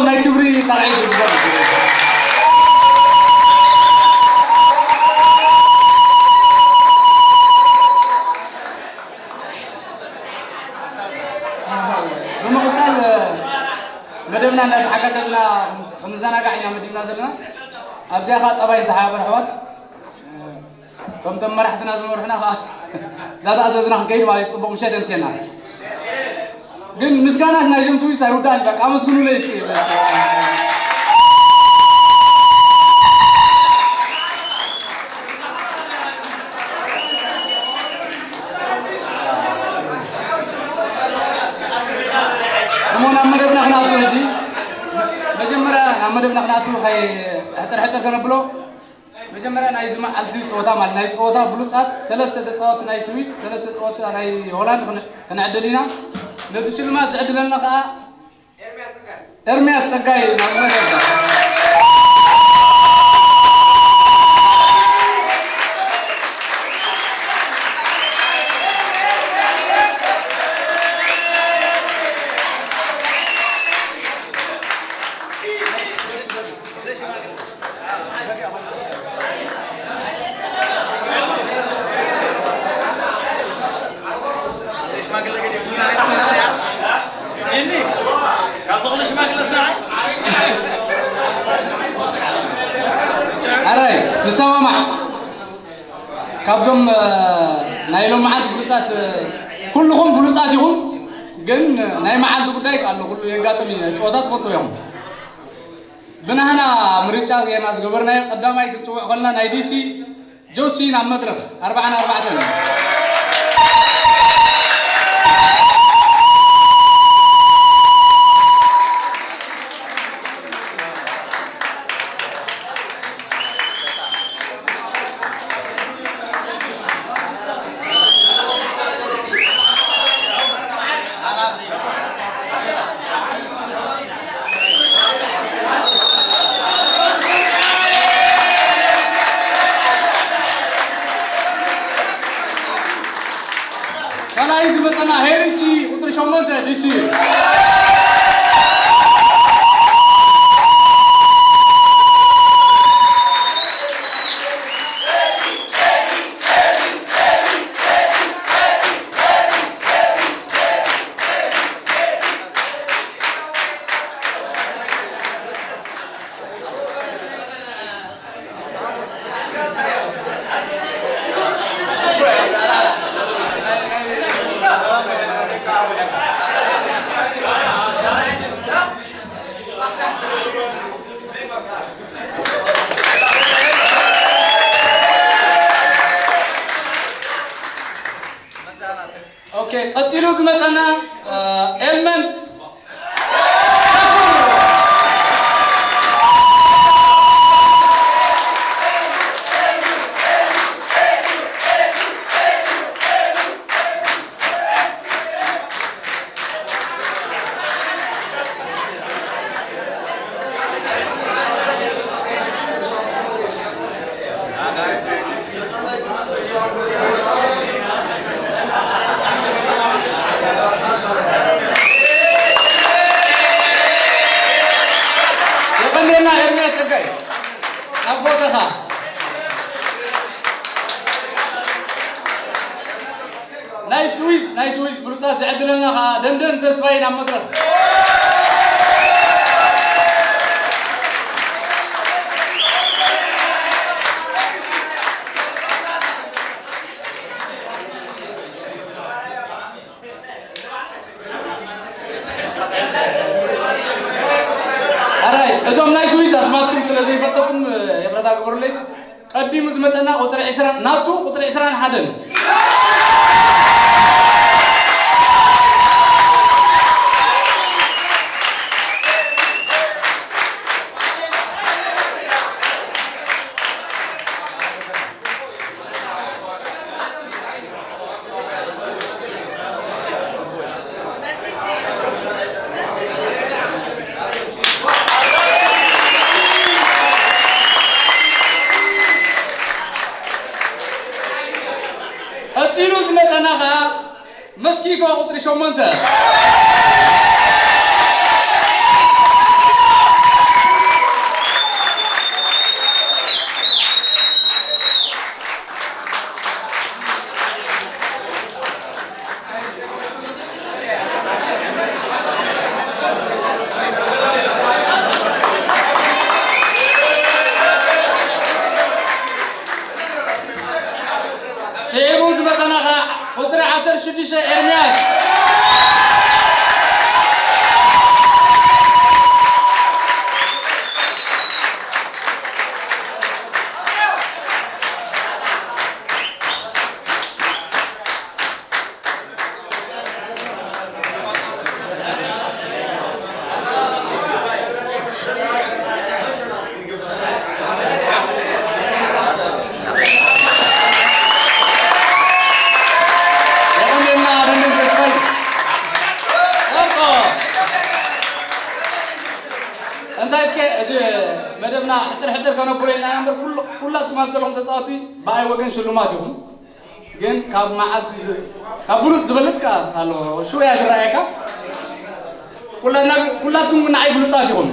ናይ ክብሪ ጣቕዒት ይግበር። ብምቕጻል መደብና እንዳተሓጋገዝና ክንዘናጋዕ ኢና መዲብና ዘለና። ኣብዚኣ ኸኣ ጠባይ እንተሓባበር ኣሕዋት፣ ከምቶም መራሕትና ዝመርሑና ኸዓ እንዳተኣዘዝና ክንከይድ ማለት እዩ። ጽቡቕ ምሸት የምስየና። ግን ምስጋናስ ናይ ጀምስ ዊስ ኣይውዳእን። በቃ ኣመስግኑለይ እስኪ። እሞ ናብ መደብና ክንኣቱ ሕጂ። መጀመርያ ናብ መደብና ክንኣቱ ከይ ሕጽር ሕጽር ከነብሎ። መጀመርያ ናይዚ መዓልቲ ጸወታ ማለት ናይ ጸወታ ብሉጻት ሰለስተ ተጻወቲ ናይ ስዊስ፣ ሰለስተ ተጻወቲ ናይ ሆላንድ ክን-፣ ክንዕድል ኢና። ነቲ ሽልማት ዝዕድለና ከኣ ኤርምያስ ጸጋይ ናብ መድረኽ። ኣራይ ንሰማማዕ። ካብዞም፣ እ፣ ናይ ሎምዓንቲ ብሉጻት፣ እ፣ ኩልኹም ብሉጻት ኢኹም፣ ግን ናይ መዓልቲ ጉዳይ ኣሎ፣ ኩሉ የጋጥም እዩ። ጨወታ ትፈልጡ እዮም። ብናህና ምርጫ ጌርና ዝገበርናዮ ቀዳማይ ክንጽውዕ ከለና ናይ ዲሲ ጆሲ ናብ መድረኽ ኣርብዓን ኣርባዕተን። ካልኣይ ዝመጸና ሄርንቺ ቁጽሪ ሸሞንተ ዲሲ። ኦኬ፣ ቀጺሉ ዝመጸና፣ እ፣ ኤልመን። የቐንየልና ኤርምያስ ጸጋይ፣ ናብ ቦታኻ። ናይ ስዊስ፣ ናይ ስዊስ ብሉጻት ዝዕድለና ኸዓ ደንደን ተስፋይ ናብ መድረኽ። ኣራይ፣ እዞም ናይ ስዊስ ኣስማትኩም ስለ ዘይፈልጠኩም ይቕረታ ግበሩለይ። ቀዲሙ ዝመጸና ቁጽሪ ዕስራን፣ ናቱ ቁጽሪ ዕስራን ሓደን። ቀጺሉ ዝመጸና ኸኣ መስኪቶ ቁጽሪ ሸሞንተ። ኤርምያስ። የቐንየልና ደንደን ተስፋይ። ጸብጾ። እንታይ እስከ እዚ መደብና ሕጽር ሕጽር ከነብሎ ኢልና ኢና እምበር፣ ኩሉ-፣ ኩላትኩም ኣብ ዘለኹም ተጻወቲ ብኣይ ወገን ሽልማት ኢኹም። ግን ካብ መዓልቲ ዝ-፣ ካብ ብሉጽ ዝበልጽ ከኣ ኣሎ። ሽው እያ ዝረኣየካ። ኩላትና፣ ኩላትኩም ግን ንዓይ ብሉጻት ኢኹም።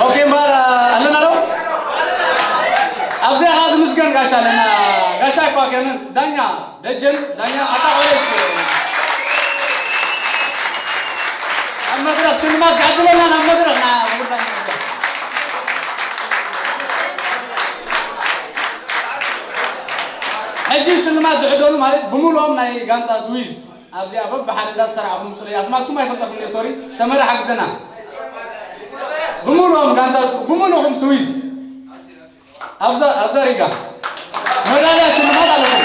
ኦኬ፣ እምበኣር ኣለና ዶ? ኣብዚኣ ኸዓ ዝምስገን ጋሻ ኣለና። ጋሻ እኳ ከነ ዳኛ፣ ደጀን ዳኛ፣ ኣታ ቆለስ። ኣብ መድረኽ ሽልማት ክዕድለና ናብ መድረኽ ና፣ ክቡር ዳኛ። ሕጂ ሽልማት ዝዕደሉ ማለት ብምሉኦም ናይ ጋንታ ስዊዝ ኣብዚኣ በብሓደ እንዳተሰራዕኹም ምጹለይ። ኣስማትኩም ኣይፈልጠኩምን እየ፣ ሶሪ። ሰመረ ሓግዘና። ብምሉኦም ጋንታ፣ ብምሉኹም ስዊዝ። ኣብዛ፣ ኣብዛ ሪጋ። መዳልያ ሽልማት ኣለኩም።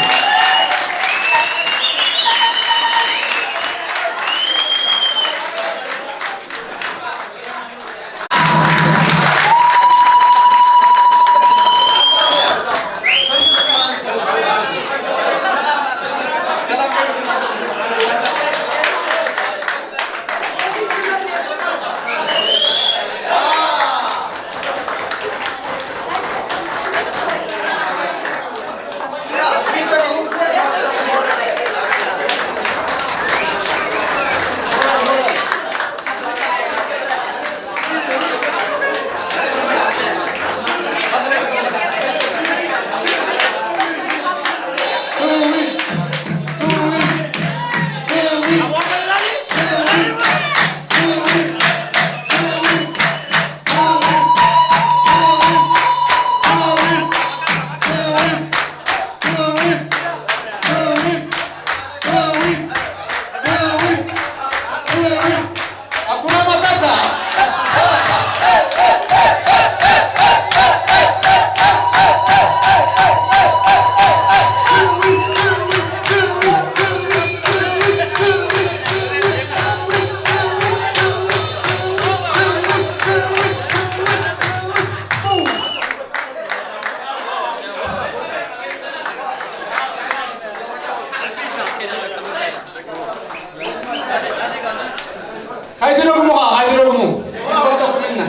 ካይትደግሙ ኸዓ፣ ካይትደግሙ። ይፈልጠኩም እና።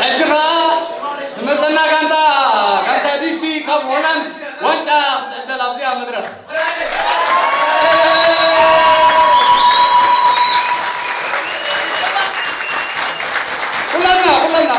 ሕጂ ኸኣ ዝመጸና ጋንታ፣ ጋንታ ዲሲ ካብ ሆላንድ ዋንጫ ክትዕደል ኣብዚኣ መድረኽ። ኩላትና፣ ኩላትና።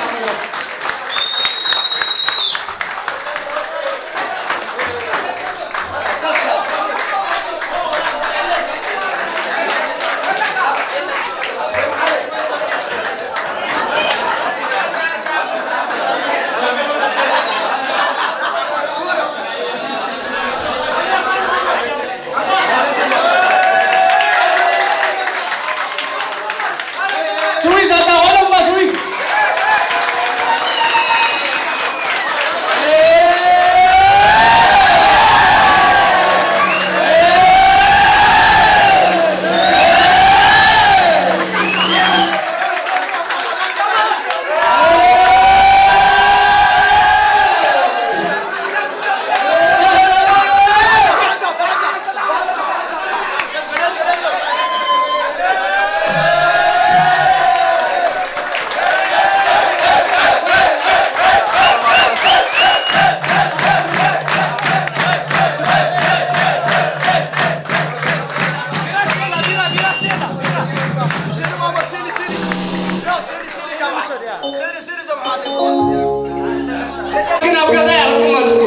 ኣብ ገዛ እያ ክትቅመጥ እኮ።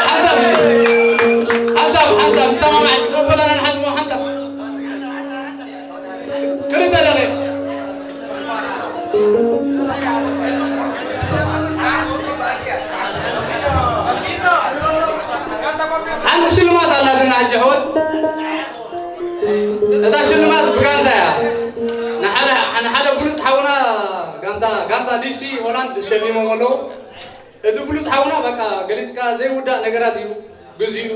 ሓንሳብ፣ ሓንሳብ፣ ሓንሳብ፣ ዝሰማማዕ፣ ሓንሳብ። ክልተ ደቂቕ። ሓንቲ ሽልማት ኣላትና ሕጂ ኣሕዋት። እታ ሽልማት ብጋንታ እያ። ንሓደ፣ ንሓደ ብሉጽ ሓውና ጋንታ፣ ጋንታ ዲሲ ሆላንድ ሸሊሞም ኣለዉ። እቲ ብሉጽ ሓውና በቃ ገሊጽካ ዘይውዳእ ነገራት እዩ። ግዚኡ፣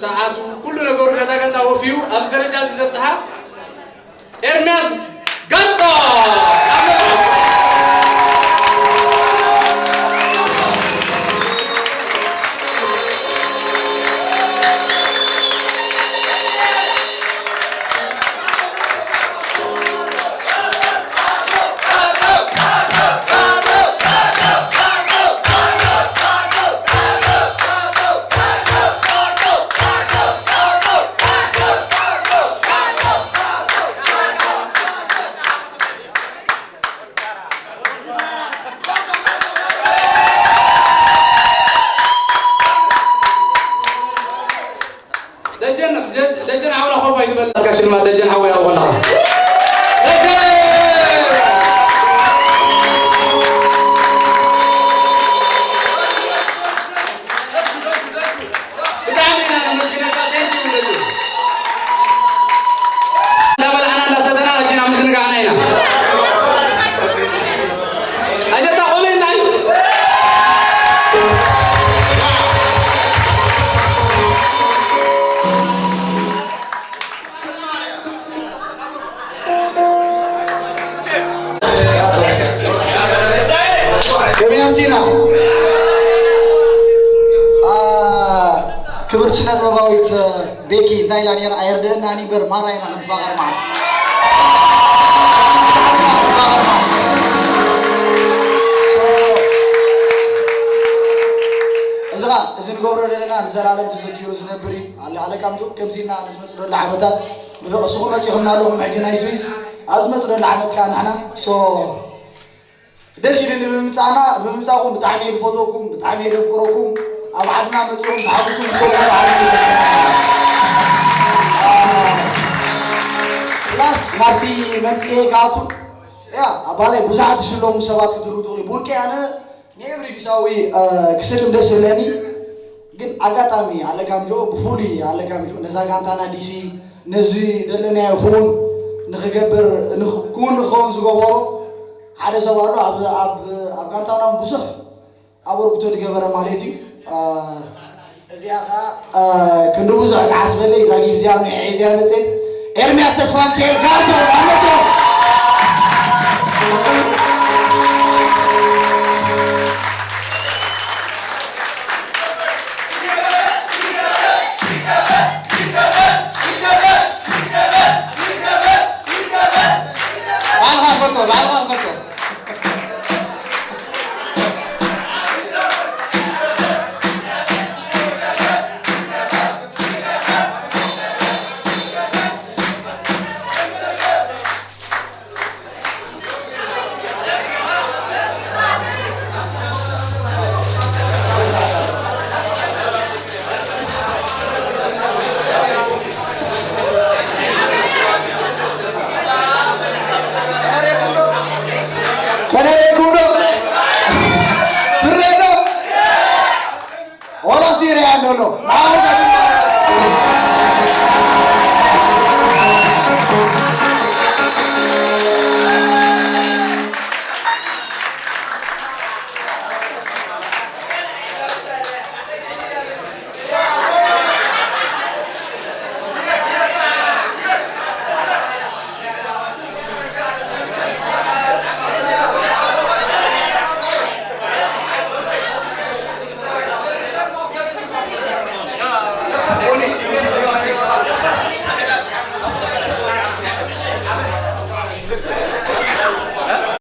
ሰዓቱ፣ ኩሉ ነገሩ ነታ ጋንታ ወፊዩ ኣብዚ ደረጃ እዚ ዘብጽሓ ኤርምያስ ጋንታ። ደጀን፣ ደጀን ዓውላ ኮፍ ኣይትበል። ሽልማት ደጀን ሓወይ ኣብኡ ከለኻ። ደጀን! ብጣዕሚ ኢና ነመስግነካ። Thank you ደጀን። እንዳበላዕና እንዳሰተና ሕጂ ናብ ምዝንጋዕና ኢና። ኣጀታ ቆለና እዩ። ከመይ ኣምሲና? ኣ፣ ክብርቲ ስነ ጥበባዊት ቤኪ እንታይ ኢላ ነይራ? "ኣየርድእናን እምበር ማራ ኢና ክንፋቐር መዓት." So፣ እዚ ኸኣ፣ እዚ ንገብሮ ዘለና ንዘላለም ተዘኪሩ ዝነብር እዩ። ኣለ-፣ ኣለካምቱ ከምዚ ኢልና ንዝመጽእ ዘሎ ዓመታት ብፍቕስኹም መጺኹምና ኣለኹም። ሕጂ ናይ ስዊስ ኣብ ዝመጽእ ዘሎ ዓመት ከኣ ንሕና። So፣ ደስ ኢሉኒ ብምምጻእና፣ ብምምጻእኩም ብጣዕሚ እየ ዝፈትወኩም፣ ብጣዕሚ እየ ዘፍቅረኩም። ኣብ ዓድና መጺኹም ተሓጉሱ ክትኮኑ ብጣዕሚ እየ ደስ ኢሉኒ። ፕላስ ናብቲ መምጽኤ ክኣቱ፣ ያ፣ ኣባላይ ብዙሓት ዝሽለሙ ሰባት ክትህልዉ ትኽእሉ። ብውልቀይ ኣነ ንኤቭሪ ዲሳዊ፣ እ፣ ክስልም ደስ ይብለኒ። ግን ኣጋጣሚ ኣለካምጆ፣ ብፍሉይ ኣለካምጆ ነዛ ጋንታና ዲሲ ነዚ ደለናዮ ክውን ንኽገብር፣ ንኽ-፣ ክውን ንኽኸውን ዝገበሮ ሓደ ሰብ ኣሎ። ኣብ፣ ኣብ፣ ኣብ ጋንታና እውን ብዙሕ ኣበርክቶ ዝገበረ ማለት እዩ። እ፣ እዚኣ ኸኣ፣ እ፣ ክንዲ ብዙሕ ክሓስበለይ እዛ ጊፍ እዚኣ ንዕዒ እዚኣ መፅእ። ኤርምያስ ተስፋሚካኤል ጋርዶ ኣብ መድረኽ።